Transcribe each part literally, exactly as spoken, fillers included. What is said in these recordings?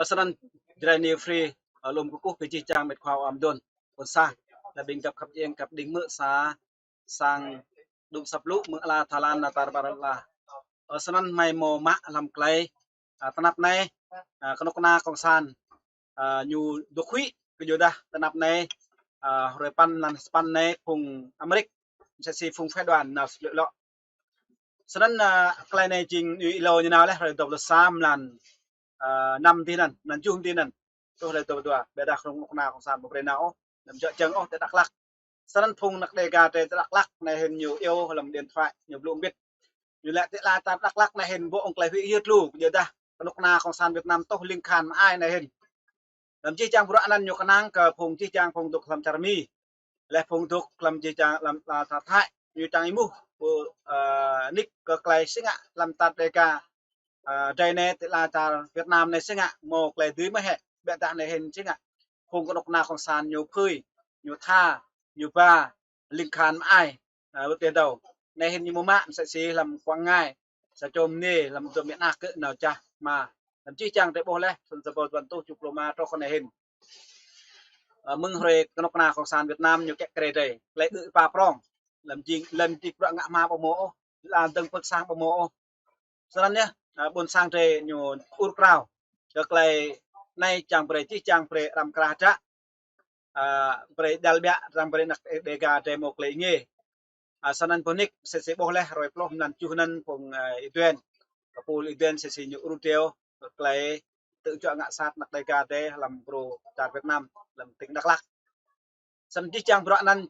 Ơ, snăn Jrai New Free, ơ, lŏm kơkuh kơ jih jang mĕt khua ăm đôn, ƀôn sang, lĕ ƀing găp khăp jeng, găp đing mơ̆ sa, sang đŭm săp lu mơ̆ng ala Thái Lan nao tar ƀar ala. Ơ, snăn hmei mơ̆ mă hlăm klei, ơ, tơnap anei, ơ, kơnuk kơna kông san, ơ, ñu dôk huĭ kơ ñu dah tơnap anei, ơ, hrơi păn mlan sapăn anei phung Amêrik, msĕ si phung phái đoàn nao sơlư̆ lŏ. Snăn, ơ, klei anei jing ñu êlâo ñu nao leh hrơi dua pluh sa mlan, ơ, năm dih anăn, mlan juh dih anăn. Truh hrơi dua pluh dua, ƀiădah kơnuk kơna kông san ƀu brei nao ôh, anăm jŏ jăng ôh, tơ Dak Lak. Snăn phung anak Đêga drei tơ Dak Lak anei hĭn ñu iâu hlăm điện thoại, ñu blŭ mbĭt. Ñu laĭ tơ ala čar Dak Lak anei hĭn ƀu ƀơ̆ng klei huĭ hyưt lu, ƀiădah kơnuk kơna kông san Việt Nam tuh ling khan mă ai anei hĭn. Hlăm jih jang bruă anăn ñu kơnang kơ phung jih jang phung dôk hlăm čar Mi. Leh phung dôk hlăm jih jang hlăm ala čar Thái, ñu čang êmuh ƀu, ơ, nik kơ klei si ngă hlăm čar Đêga, ơ, drei anei tơ ala čar Việt Nam anei si ngă mâo klei dưi mơ̆ hĕ, ƀiădah anei hĭn si ngă phung kơnuk kơna kông san ñu phưi, ñu tha, ñu ba, ling khan mă ai, ơ, wơ̆t tơdơi. Anei hĭn ñu mơ̆ mă msĕ si hlăm Quảng Ngãi, sa čô mơnuih hlăm dua mĭn ak kơ nao čah mă. Hlăm jih jang drei ƀuh leh, thŭn sa êbâo dua rơtuh tơjuh pluh rơma truh kơ anei hĭn. Ơ, mơ̆ng hrơi kơnuk kơna kông san Việt Nam ñu kiă kriê drei, klei ư̆ êpa prŏng. Hlăm jing, hlăm jing bruă ngă hma ƀu mâo ôh, hlăm dơ̆ng pơ̆k sang ƀu mâo ôh. Snăn yơh, ơ, ƀôn sang drei ñu ur krao kơ klei anei čiăng brei, jih jang brei răm krah hdră, ơ, brei dăl ƀiă, čiăng brei anak Đêga drei mâo klei êngiê. Ơ, snăn boh nik msĕ si ƀuh leh hrơi pluh mlan juh anăn phung, ơ, Y Duên, kơpul Y Duên msĕ si ñu ur triu kơ klei tŭ juă ngă sat anak Đêga drei hlăm brô čar Việt Nam, hlăm tỉnh Dak Lak. Snăn jih jang bruă anăn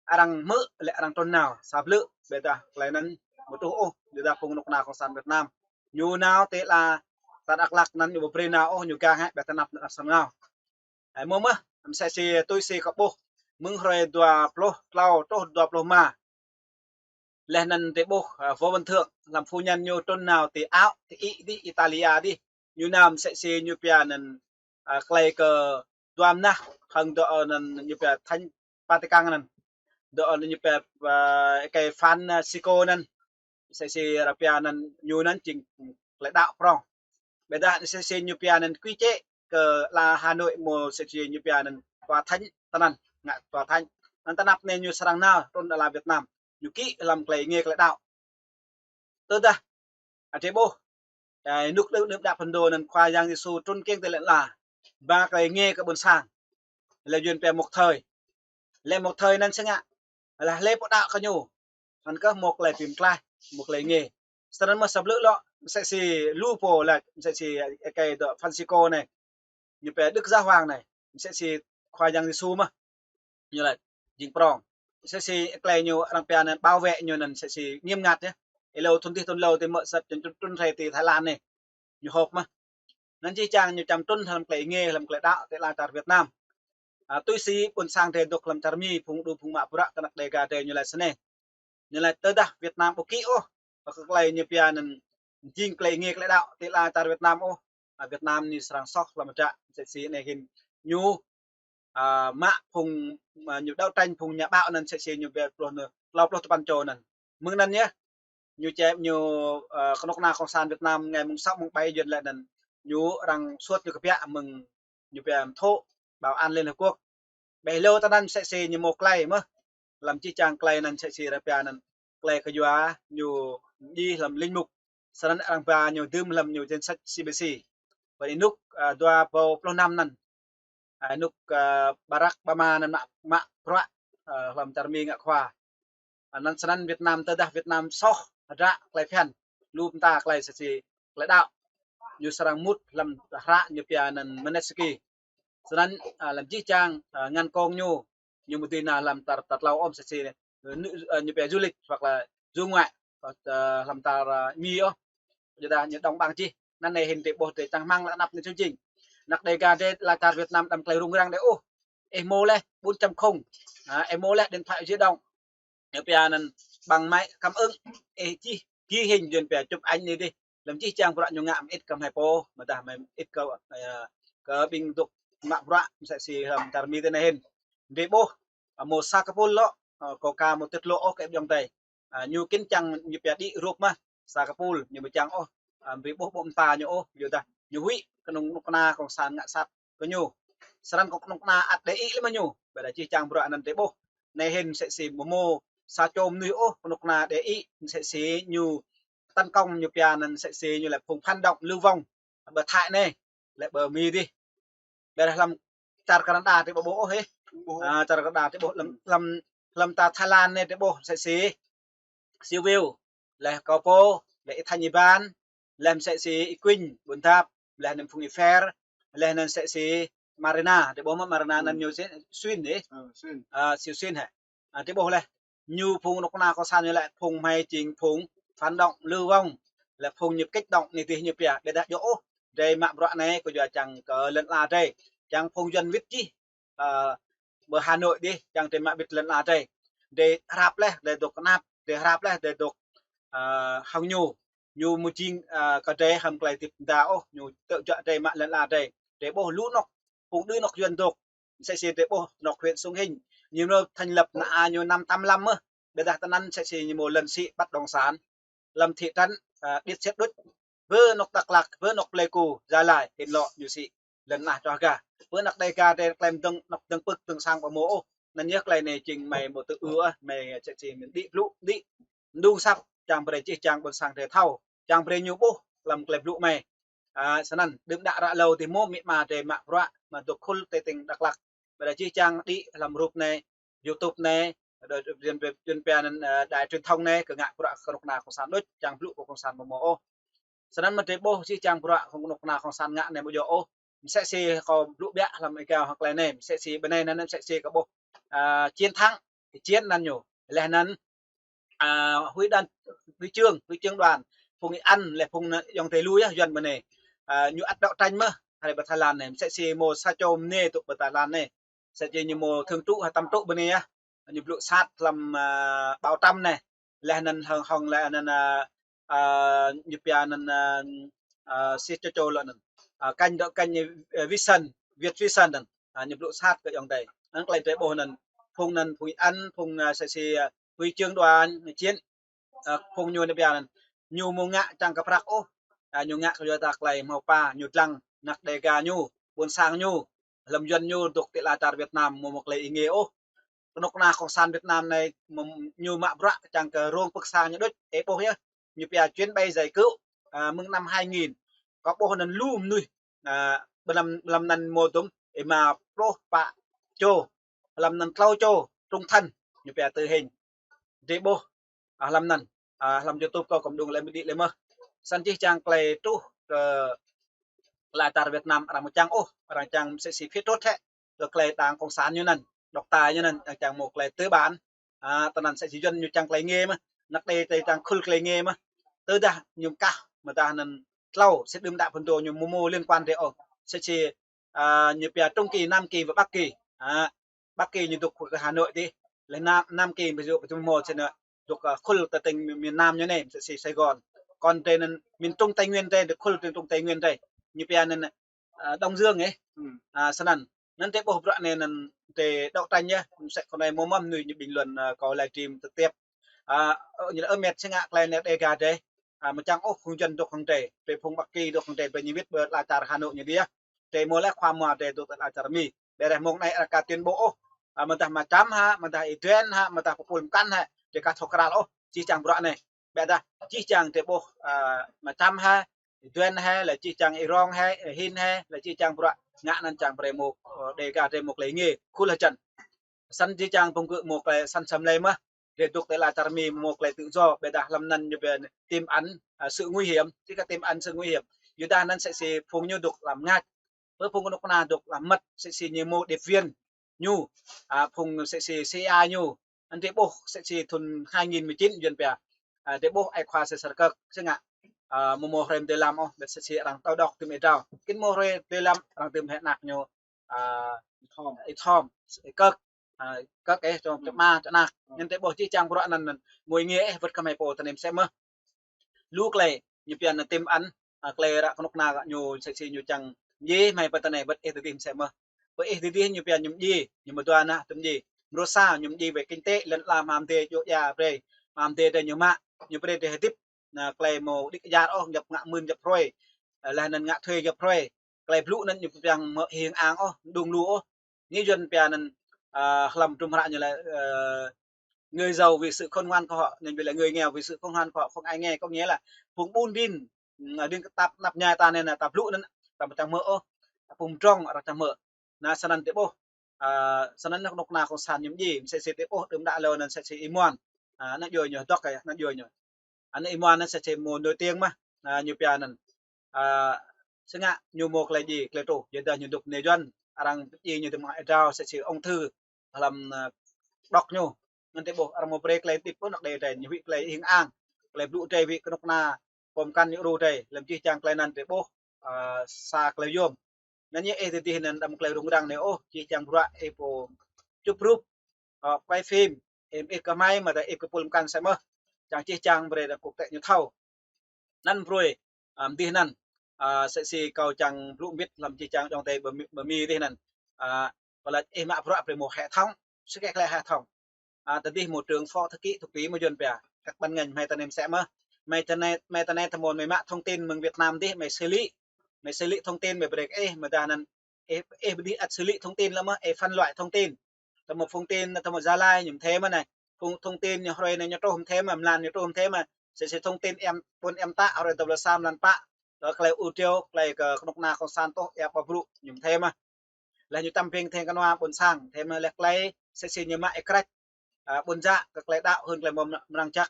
arăng hmư̆ lĕ arăng trŭn nao sa blư̆, ƀiădah klei anăn ƀu truh ôh, ƀiădah phung kơnuk kơna kông san Việt Nam ñu nao tơ ala čar Dak Lak anăn ñu ƀu brei nao ôh, ñu gang hĕ ƀiă tơnap anăn arăng srăng nao. Ơ, mơ̆ mơ̆, msĕ si tui si kâo ƀuh, mơ̆ng hrơi dua pluh klâo truh dua pluh rơma. Leh anăn drei ƀuh, ơ, Võ Văn Thượng, hlăm phu nhân ñu trŭn nao ti Áo, ti Ý dih, Italia dih. Ñu nao msĕ si ñu pia anăn, ơ, klei kơ dua mnah, hăng dŏ anăn ñu pia thánh Vatican anăn. Dŏ anăn ñu pia, ơ, êkei Francisco anăn. Msĕ si arăng pia anăn ñu anăn jing klei đăo prŏng. Ƀiădah msĕ si ñu pia anăn quy chế kơ ala Hà Nội mơ̆ msĕ si ñu pia anăn tòa thánh tơ anăn, ngă tòa thánh. Anăn tơnap anei ñu srăng nao trŭn ala Việt Nam. Ñu kĭ hlăm klei êngiê klei đăo. Tơdah, ơ, drei ƀuh, ơ, ênuk đưm đưm đă phŭn dô anăn Khua Yang Yêsu trŭn kiăng tơ lăn ala, ba klei êngiê kơ ƀôn sang. Lĕ Yuăn pia một thời. Lĕ một thời anăn si ngă, lĕ hlei pô đăo kơ ñu, anăn kơh mâo klei bi mtlaih, mâo klei êngiê. Snăn mơ̆ sa blư̆ lŏ, msĕ si lu pô lač, msĕ si êkei dŏ Francisco anei, ñu pia Đức Giáo Hoàng anei, msĕ si Khua Yang Yêsu mơ̆. Ñu lač jing prŏng. Msĕ si klei ñu arăng pia anăn bảo vệ ñu anăn msĕ si nghiêm ngặt yơh. Êlâo thŭn dih thŭn êlâo ti mơ̆ sat čăn trŭn, trŭn hrei ti Thái Lan anei. Ñu họp mơ̆. Anăn jih jang ñu čăm trŭn hlăm klei êngiê, hlăm klei đăo, tơ ala čar Việt Nam. Ơ, tui si ƀôn sang drei dôk hlăm čar Mi, phung đru phung mă bruă kơ anak Đêga drei ñu lač snei. Ñu lač tơdah Việt Nam ƀu kĭ ôh kơ klei ñu pia anăn jing klei êngiê klei đăo tơ ala čar Việt Nam ôh, ơ, Việt Nam ñu srăng soh hlăm hdră, msĕ si anei hĭn ñu, ơ, mă phung, ơ, ñu đấu tranh phung nhà báo anăn msĕ si ñu pia pluh anăn, klâo pluh tơpăn čô anăn. Mơ̆ng anăn yơh, ñu čem ñu, ơ, kơnuk kơna kông san Việt Nam ngày mùng sáu mùng bảy Yuăn lĕ anăn, ñu arăng suôt ñu kơ biă mơ̆ng ñu pia mthô bảo an Liên Hợp Quốc. Ƀiădah êlâo tơ anăn msĕ si ñu mâo klei mơ̆. Hlăm jih jang klei anăn msĕ si arăng pia anăn klei kơ yua ñu djai hlăm linh mục. Snăn arăng ba ñu dưm hlăm ñu danh sách C B C. Ƀơi ênuk, ơ, dua êbâo pluh năm anăn. Ơ, ênuk, ơ, Barack Obama anăn mă, mă bruă, ơ, hlăm čar Mi ngă khua. Anăn snăn Việt Nam tơdah Việt Nam soh hdră klei phiăn, lu mta klei msĕ si klei đăo. Ñu srăng mŭt hlăm hră ñu pia anăn Magnitsky. Snăn, ơ, hlăm jih jang, ơ, ngăn kông ñu, ñu mŭt dưi nao hlăm čar, čar tlâo ôh msĕ si, ơ, ñu pia du lịch hoặc là du ngoại, ơ, hlăm čar, ơ, Mi ôh. Ƀiădah ñu đóng băng jih. Anăn anei hĭn drei ƀuh drei čang hmăng lĕ anăp anei čŭn jing. Anak Đêga drei ala čar Việt Nam đăm klei rŭng răng đei ôh. Ih mâo leh bốn chấm không. Ơ, ih mâo leh điện thoại di động. Ñu pia anăn bằng máy cảm ứng, ơ, čih ghi hình, Yuăn pia chụp ảnh anei dih. Hlăm jih jang bruă ñu ngă mơit kơ hmei pô, mơdah mơit kơ, ơ, kơ ƀing dôk mă bruă msĕ si hlăm čar Mi tơ anei hĭn. Drei ƀuh, ơ, mâo sa kơpul lŏ, ơ, kâo ka mâo tiết lộ ôh kơ ƀing drei. Ơ, ñu kĭn čang ñu pia đĭ rup mơ̆, sa kơpul ñu ƀu čang ôh, ơ, drei ƀuh ƀô̆ mta ñu ôh, yua dah Ñu huĭ kơnŭng kơnŭk kơna kông sản ngă sat kơ ñu. Srăng kông kơnŭk kơna ăt đe ih lĕ mơ̆ ñu. Ƀiădah jih jang bruă anŭn drơi ƀuh. Anai hĭn msĕ si mơmô sa čô mơnuih ôh kơnŭk kơna đe ih msĕ si ñu tấn công ñu pia anŭn msĕ si ñu lĕ phung phản động lưu vong. Ƀơi Thái anai, lĕ ƀơi Mi dih. Ƀiădah hlăm čar Canada drơi ƀuh ôh hĭ. Ƀuh. À, čar Canada drơi ƀuh hlăm, hlăm, hlăm ta Thái Lan anai drơi ƀuh msĕ si Siu Wiu, lĕ Kâo Pô, lĕ Y Thanh Y Ban, lĕ msĕ si Y Quynh, Ƀuôn Dap, lĕ anŭn phung Y Fer, lĕ anŭn msĕ si Marina, drơi ƀuh mơ̆ Marina anŭn ñu si Xuyên dih. Ờ, Xuyên. À, Siu Xuyên hă. À, drơi ƀuh lĕ. Ñu phung kơnŭk kơna kông sản ñu lĕ phung hmâo jing phung phản động lưu vong, lĕ phung ñu kích động anai dih ñu pia, ƀiădah djơ̆ ôh. Drơi mă bruă anai kơ yua čang kơ lŏn ala drơi. Čang phung Yuan wĭt čih, à, ƀơi Hà Nội dih, čang drơi mă wĭt lŏn ala drơi. Drơi hrăp lĕ, drơi dŏ kơnăp, drơi hrăp lĕ, drơi dŏ, à, hăng ñu. Ñu mơ̆ jing, à, kơ drơi hăm tơlơi hơdip đa ôh, ñu tơl juă drơi mă lŏn ala drơi. Drơi ƀuh lu anŏ, phung đưm anŏ Yuan dŏ. Msĕ si drơi ƀuh anŏ huyện Sông Hinh. Ñu mơ̆ thành lập anai ñu năm tám lăm mơ̆. Ƀiădah tơnăn msĕ si ñu mơ̆ lŏn sĭ bất động sản. Hlăm thị trấn, à, điêt siêt đôč. Ƀơi anŏ Dak Lak, ƀơi anŏ Pleiku, Gia Lai, hĭn lŏ ñu sĭ lŏn ala čoh gah. Ƀơi anŏ Đêga drơi klem dơ̆ng, anŏ dơ̆ng pơ̆k dơ̆ng sang ƀu mơ̆ ôh. Anŭn yơh tơlơi anai jing mơi mơ̆ tŭ ư ah, mơi msĕ si mơi đĭ blŭ, đĭ mơdung asăp, čang brơi jih jang ƀôn sang drơi thâo, čang brơi ñu ƀuh hlăm tơlơi blŭ mơi. À, snăn, đưm đă ră hlâo dih mơ̆ amĭ ama drơi mă bruă, mă dŏ khul tơ tring Dak Lak. Ƀiădah jih jang đĭ hlăm rup anai, YouTube anai, đơ-, đơ-, đơ-, pia anŭn, à, đài truyền thông anai, kơ ngă bruă kơnŭk kơna kông sản đôč, čang blŭ kơ kông sản ƀu mơ̆ ôh. Snăn mơ̆ drơi ƀuh jih jang bruă kơnŭk kơna kông sản ngă anai ƀu djơ̆ ôh. Msĕ si kâo blŭ biă hlăm êgao hăng tơlơi anai, msĕ si bơnai anŭn msĕ si kâo ƀuh, à, chiến thắng, chiến anŭn ñu. Lĕ anŭn, à, huy đoàn, huy chương, huy chương đoàn, phung Y Ăn, lĕ phung anŭn ayŏng adơi lu yơh, Yuan mơ̆ anai. À, ñu ăt đấu tranh mơ̆, hrơi ƀơi Thái Lan anai, msĕ si mơ̆ sa čô mơnê tŭ ƀơi Thái Lan anai. Msĕ si ñu mơ̆ thượng trụ hă, tam trụ ƀơi anai yơh. Ñu blŭ sat hlăm, à, báo Trump anai. Laih anŭn hăng, hăng laih anŭn, à, à, ñu pia anŭn, à, à, si čô čô lŏ anŭn. À, kênh đó, kênh, à, Vision, Việt Vision anŭn. À, ñu blŭ sat kơ ayŏng adơi. Anŭn tơlơi drơi ƀuh anŭn. Phung anŭn, phung Y Ăn, phung, à, msĕ si, à, huy chương đoàn chiến, à, phung ñu anai pia anŭn. Ñu mơ̆ ngă čang kơ prăk ôh. À, ñu ngă kơ yua dah tơlơi hmâo pă, ñu dlăng, anŏ Đêga ñu, ƀôn sang ñu, hlăm Yuan ñu, dŏ tơ ala čar Việt Nam, mơ̆ mơ̆ tơlơi ing ôh. Kơnŭk kơna kông sản Việt Nam anai, mơ̆ ñu mă bruă čang kơ rông pơ̆k sang ñu đôč, ih ƀuh yơh. Ñu pia chuyến bay giải cứu, à, mơ̆ng năm hai nghìn. Kâo ƀuh anŭn lu mơnuih, à, ƀơi lăm, ƀơi lăm anŭn mơ̆ dŭm, ih mă pluh pă čô, ƀơi lăm anŭn klâo čô, trung thân, ñu pia tơ hĭn. Drơi ƀuh, à, hlăm anŭn, à, hlăm YouTube kâo kơm đung lĕ mơ̆ đĭ lĕ mơ̆. Snăn jih jang tơlơi truh kơ ala čar Việt Nam arăng mơ̆ čang ôh, arăng čang msĕ si phiết trốt hĕ, kơ tơlơi đảng cộng sản ñu anŭn, độc tài ñu anŭn, arăng čang mơ̆ tơlơi tư bản. À, tơnăn msĕ si Yuan ñu čang tơlơi ngê mơ̆, anŏ đê tơlơi čang khul tơlơi ngê mơ̆. Tơdah ñu kah, mơ̆ dah anŭn tlâo, sĭt đưm đă phŭn dô ñu mơ̆ mơ̆ liên quan drơi ôh. Msĕ si, à, ñu pia Trung Kỳ, Nam Kỳ và Bắc Kỳ. À, Bắc Kỳ ñu dŏ kơ Hà Nội dih. Lĕ Nam, Nam Kỳ ví dụ ƀu mơ̆ mơ̆ sĭt anŭn dŏ, à, khul tơ tring miền Nam ñu anai, msĕ si Sài Gòn. Kŏn drơi anŭn miền Trung Tây Nguyên drơi, dŏ khul tring Trung Tây Nguyên drơi. Ñu pia anŭn, à, Đông Dương ih. À, snăn. Anŭn drơi ƀuh bruă anai anŭn drơi đấu tranh yơh. Msĕ kơ anai mơ̆ mơ̆ mơnuih ñu bình luận, à, kâo livestream trực tiếp. À, ơ, ñu lĕ ơ mĕt si ngă tơlơi anai Đêga drơi. À, mơ̆ čang ôh phung Yuan dŏ hăng drơi. Drơi phung Bắc Kỳ dŏ hăng drơi, drơi ñu wĭt ƀơi ala čar Hà Nội ñu dih yơh. Drơi mơ̆ lĕ khua mua drơi dŏ ala čar Mi. Ƀiădah mơ̆ng anai arăng ka tuyên bố ôh. À, mơ̆ dah Mă Čăm hă, mơ̆ dah Y Duen hă, mơ̆ dah pơpul mơkăn hă, drơi ka thâo krăl ôh, jih jang bruă anai. Ƀiădah jih jang drơi ƀuh, à, Mă Čăm hă, Y Duen hă, lĕ jih jang Y Rong hă, Y Hin hă, lĕ jih jang bruă ngă anŭn čang brơi mơ̆, ơ, Đêga drơi mơ̆ tơlơi ngê, khul hơjăn. Snăn jih jang phung gơ̆ mơ̆ tơlơi săn săm lei mơ̆, drơi dŏ tơ ala čar Mi mơ̆ tơlơi tự do, ƀiădah hlăm anŭn ñu pia tiềm ẩn, à, sự nguy hiểm, jih kơ tiềm ẩn sự nguy hiểm. Yua dah anŭn msĕ si phung ñu dŏ hlăm ngă, ƀơi phung kơnŭk kơna dŏ hlăm mơmŏt, msĕ si ñu mơ̆ điệp viên ñu, à, phung msĕ si C I A ñu. Anŭn drơi ƀuh msĕ si thŭn hai nghìn mười chín Yuan pia. À, drơi ƀuh ai khua sê sar kơk, si ngă. À, mơ̆ mơ̆ hrơi mơdơi lăm ôh, ƀiădah msĕ si arăng tơl dŏ tơm ih dŏ. Kĭn mơ̆ hrơi mơdơi lăm, arăng tơm hĕ anăk ñu, à, Y Thom, Y Thom, Y Kơk, à, Y Kơk ih, čô, čô ama, čô anăk. Anŭn drơi ƀuh jih jang bruă anŭn, anŭn. Mơ̆ ngê ih wơ̆t kơ mơi pô tơ anai msĕ mơ̆. Lu tơlơi, ñu pia anŭn tiềm ẩn, à, tơlơi ră kơnŭk kơna ñu msĕ si ñu čang djai mơi pơ tơ anai wơ̆t ih tơ dih msĕ mơ̆. Pơ ih tơ dih ñu pia ñu djai, ñu mơ̆ dua anăk tơm djai. Mrô sa ñu djai wai kinh tế, lŏn ala mơ̆ mơdơi djŏ djă brơi. Mơ̆ mơdơi drơi ñu mă, ñu brơi drơi hơdip. Anŭn tơlơi mơ̆ đĭ kơjar ôh, djŏp ngă mưn djŏp hrơi. Ơ, laih anŭn ngă thuê găp hrơi. Tơlơi blŭ anŭn ñu pơpăng mơ̆ hing ang ôh, đung lu ôh. Ñu Yuan pia anŭn, ơ, hlăm tum hră ñu lĕ, ơ, người giàu vì sự khôn ngoan của họ, nên vì là người nghèo vì sự khôn ngoan của họ không ai nghe, có nghĩa là phung ƀun ƀin, ơ, đing tap nap ñai ta anai, ta blŭ anŭn, ta ƀu čang hmư̆ ôh, phung drŏng arăng čang hmư̆. Anai, snăn tơlơi ƀuh, ơ, snăn anŭn kơnuk kơna cộng sản ñu mơdjai, msĕ si tơlơi ƀuh đưm đă lơ anŭn msĕ si Y Muan. Ơ, anŭn djuai ñu, dŏ kơ, anŭn djuai ñu. Anŭn Y Muan anŭn msĕ si mơ̆ nổi tiếng mơ̆, ơ, ñu pia anŭn. Ơ, sĭt ngă ñu mơ̆ tơlơi djai, tơlơi truh, yua dah ñu dŏ anai Yuan, arăng djai ñu tơmă êdrao msĕ si ung thư, hlăm, ơ, đŏk ñu. Anŭn tơlơi ƀuh arăng mơ̆ brơi tơlơi hơdip ƀuh anăk đe drei, ñu huĭ tơlơi hing ang, tơlơi blŭ drei huĭ kơnuk kơna, pơm kăn ñu ru drei, lăm jih jang tơlơi anŭn tơlơi ƀuh, ơ, sa tơlơi yôm. Anŭn ñu ih tơdih anŭn đăm tơlơi rŭng răng anai ôh, jih jang bruă ih pô čup rup, ơ, quay phim, ih, ih kơ hmai mơ̆ dah ih kơ pul mkăn sĕ mơ̆, čang jih jang brơi đa kŭk tĕ ñu thâo. Anŭn brơi, ơ, mơdih anŭn, ơ, msĕ si kâo čang blŭ mbĭt hlăm jih jang djŏng tơi ƀơ Mi, ƀơ Mi dih anŭn. Ơ, pơlăč ih mă bruă brơi mơ̆ hệ thống, sĭt kĕ tơlơi hệ thống. Ơ, tơdih mơ̆ trưởng phó thư ký, thư ký mơ̆ Yuan pia. Các ban ngành hmei ta anai msĕ mơ̆. Hmei ta anai, hmei ta anai tơmơ̆n hmei mă thông tin mơ̆ng Việt Nam dih, hmei xử lý. Hmei xử lý thông tin hmei brơi kơ ih, mơ̆ dah anŭn ih, ih ƀu dih ăt xử lý thông tin lĕ mơ̆, ih phân loại thông tin. Tơmơ̆ thông tin, tơmơ̆ Gia Lai ñu mơ̆ thê mơ̆ anai. Phung thông tin ñu hrơi anai ñu truh mơ̆ thê mơ̆, mlan ñu truh mơ̆ thê mơ̆. Msĕ si thông tin em, ƀuôn em tă, hrơi dua pluh sa mlan pă. Tơ tơlơi ur triu, tơlơi kơ kơnuk kơna cộng sản tuh, ia ƀă brŭ ñu mơ̆ thê mơ̆. Laih ñu čăm ping theng kơnua ƀôn sang, thê mơ̆ laih tơlơi, msĕ si ñu mă ih krăč. Ơ, ƀuôn jă, kơ tơlơi đaŏ, hưn tơlơi mơ̆ mrang jăk.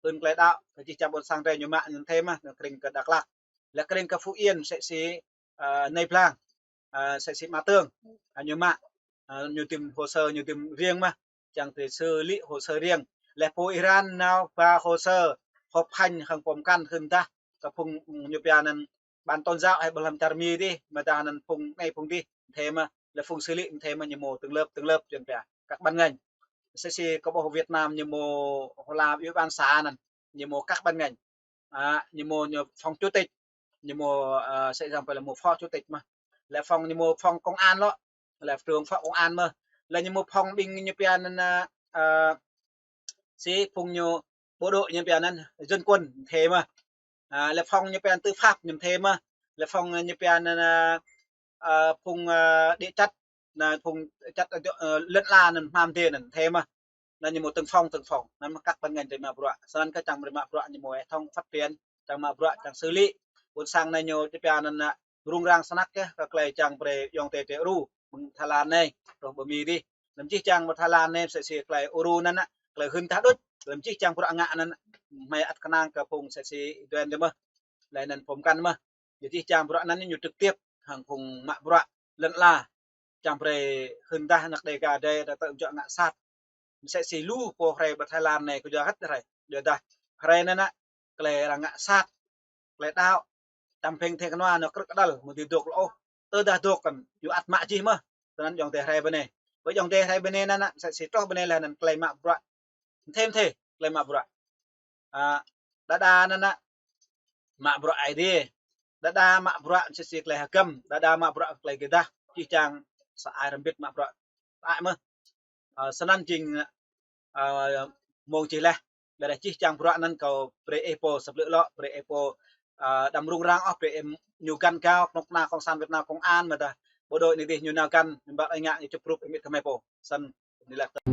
Hưn tơlơi đaŏ, kơ jih jang ƀôn sang drei ñu mă ñu thê mơ̆, ñu krĭng kơ Dak Lak. Laih krĭng kơ Phú Yên, msĕ si, ơ, Nay Blang, ơ, msĕ si Mã Tường, ơ, ñu mă, ơ, ñu tìm hồ sơ, ñu tìm riêng mơ̆, čang tơlơi xử lý hồ sơ riêng. Laih pô Iran nao ba hồ sơ, họp hành hăng pơm kăn hưn dah, kơ phung, ñu pia anŭn ban tôn giáo hĭ ƀơi hlăm čar Mi dih, mơ̆ dah anŭn phung anai phung dih, mơ̆ thê mơ̆, laih phung xử lý mơ̆ thê mơ̆ ñu mơ̆ từng lớp, từng lớp Yuan pia. Các ban ngành. Msĕ si kơ ƀuh Việt Nam ñu mơ̆ hơla ủy ban xã anŭn, ñu mơ̆ các ban ngành. Ơ, ñu mơ̆ ñu phòng chủ tịch, ñu mơ̆, ơ, msĕ si pơlă mơ̆ phó chủ tịch mơ̆. Laih phòng ñu mơ̆ phòng công an lŏ, laih trưởng phó công an mơ̆. Laih ñu mơ̆ phòng ƀing ñu pia anŭn, ơ, ơ, si phung ñu bộ đội ñu pia anŭn dân quân thê mơ̆. Ơ, laih phòng ñu pia tư pháp ñu thê mơ̆. Laih phòng ñu pia anŭn, ơ, ơ, phung, ơ, địa chất, anŭn phung chất, ơ, lŏn ala anŭn hmam dê anŭn thê mơ̆. Anŭn ñu mơ̆ từng phòng, từng phòng. Anŭn mơ̆ các ban ngành drei mă bruă. Snăn kơ čang brơi mă bruă ñu mơ̆ hệ thống phát triển, čang mă bruă, čang xử lý. Ƀôn sang anai ñu či pia anŭn, ơ, rŭng răng snăk kơ, kơ tơlơi čang brơi djŏng tơi drei ru, mơ̆ng Thái Lan anai, truh ƀơ Mi dih. Lăm jih jang ƀơ Thái Lan anai, msĕ si tơlơi ur anŭn, tơlơi hưn dah đôč, lăm jih jang bruă ngă anŭn, hmei ăt kơnang kơ phung msĕ si Yuan dih mơ̆. Laih anŭn pơm kăn mơ̆. Jih jang bruă anŭn ñu trực tiếp hăng phung mă bruă lŏn ala. Čang brơi hưn dah anăk Đêga drei, dah tơ̆ jŏ ngă sat. Msĕ si lu pô hrơi ƀơ Thái Lan anai kơ jua hăt hrơi. Yua dah hrơi anŭn, tơlơi arăng ngă sat, tơlơi đaŏ, čăm ping thê kơnua ñu krư̆ kơđăl, mơ̆ dưi dŏ lŏ ôh. Tơdah dŏ kăn, ñu ăt mă jih mơ̆. Tơnăn djŏng tơi hrơi ƀơ anai. Ƀơi djŏng tơi hrơi ƀơ anai anŭn, msĕ si truh ƀơ anai laih anŭn tơlơi mă bruă mơ̆ thê mơ̆ thê, tơlơi mă bruă. Ơ, đa đa anŭn, mă bruă Aê Diê. Đa đa mă bruă msĕ si tơlơi hơgăm, đa đa mă bruă tơlơi gơdah, jih jang sa ai rơmbit mă bruă. Ai mơ̆. Ơ, snăn jing, ơ, mơ̆ng čih laih. Ƀiădah jih jang bruă anŭn kâo brơi ih pô săp lư̆ lŏ, brơi ih pô, ơ, đăm rŭng răng ôh, brơi ih ñu găn gao, kơnuk kơna cộng sản Việt Nam, công an mơ̆ dah bộ đội anai dih ñu nao găn, ñu ƀă ih ngă, ñu čup rup ih mĭt kơ hmei pô. Snăn, anai laih.